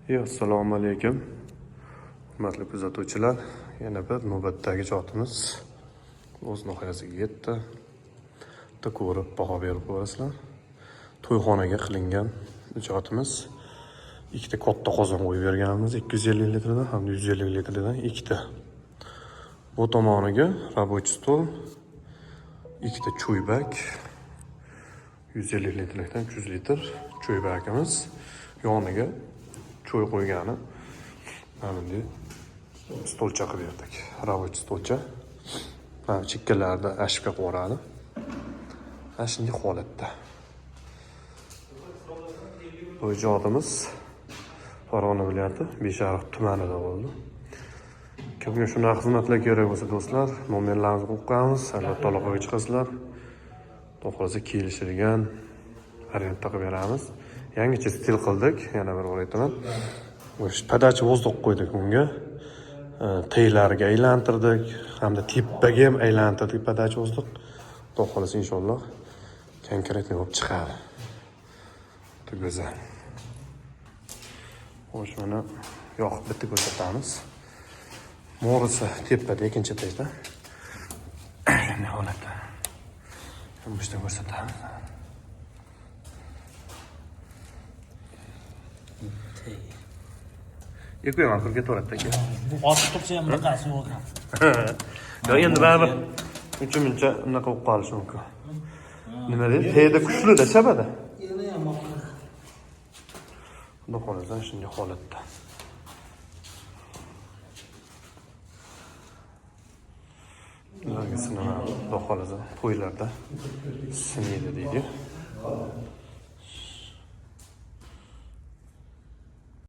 Assalomu alaykum. Hurmatli kuzatuvchilar, yana bir navbatdagi ijodimiz o'z nihoyasiga yetdi. Bitta ko'rib baho berib qo'yasizlar. To'yxonaga qilingan ijodimiz. Ikkita katta qozon qo'yib berganmiz, 250 litrdan hamda 150 litrdan ikkita. Bu tomoniga рабочий stol, ikkita cho'ybak, 150 litrlikdan 300 litr cho'ybakimiz, yoniga cho'y qo'ygani mana bunday stolcha qilib berdik. Рабочий stolcha. Mana bu chekkalarida ashka qilib yuboradi. Mana shunday holatda. Bu ijodimiz Farg'ona viloyati Beshariq tumanida bo'ldi. Kimga shunaqa xizmatlar kerak bo'lsa, do'stlar, nomerlarimizni qo'yib qo'yamiz. Albatta aloqaga chiqasizlar. Xudo xohlasa kelishadigan variantda qilib beramiz. Yangicha stil qildik, yana bir bor aytaman. O'sha подача воздух qo'ydik unga. Taylariga aylantirdik hamda tepaga ham aylantirdik подача воздух. Xudo xohlasa inshaalloh конкретный bo'lib chiqadi. Juda go'zal. Xo'sh, mana yoqib bitta ko'rsatamiz. Mo'risi tepada, ikkinchi etajda. Shunday holatda. Bu ko'rsatamiz. Yo'q, kirib ketaveradi aka. Bu ochiq tursa ham bunaqasi yo'q ekan. Yo, endi baribir uncha muncha unaqa bo'lib qolishi mumkin. Nima deydi? Tayda kuchli-da chabada. Yana ham oqadi. Xudo xohlasa shunday holatda. Ularga sinama, xudo xohlasa to'ylarda sinaydi deydi.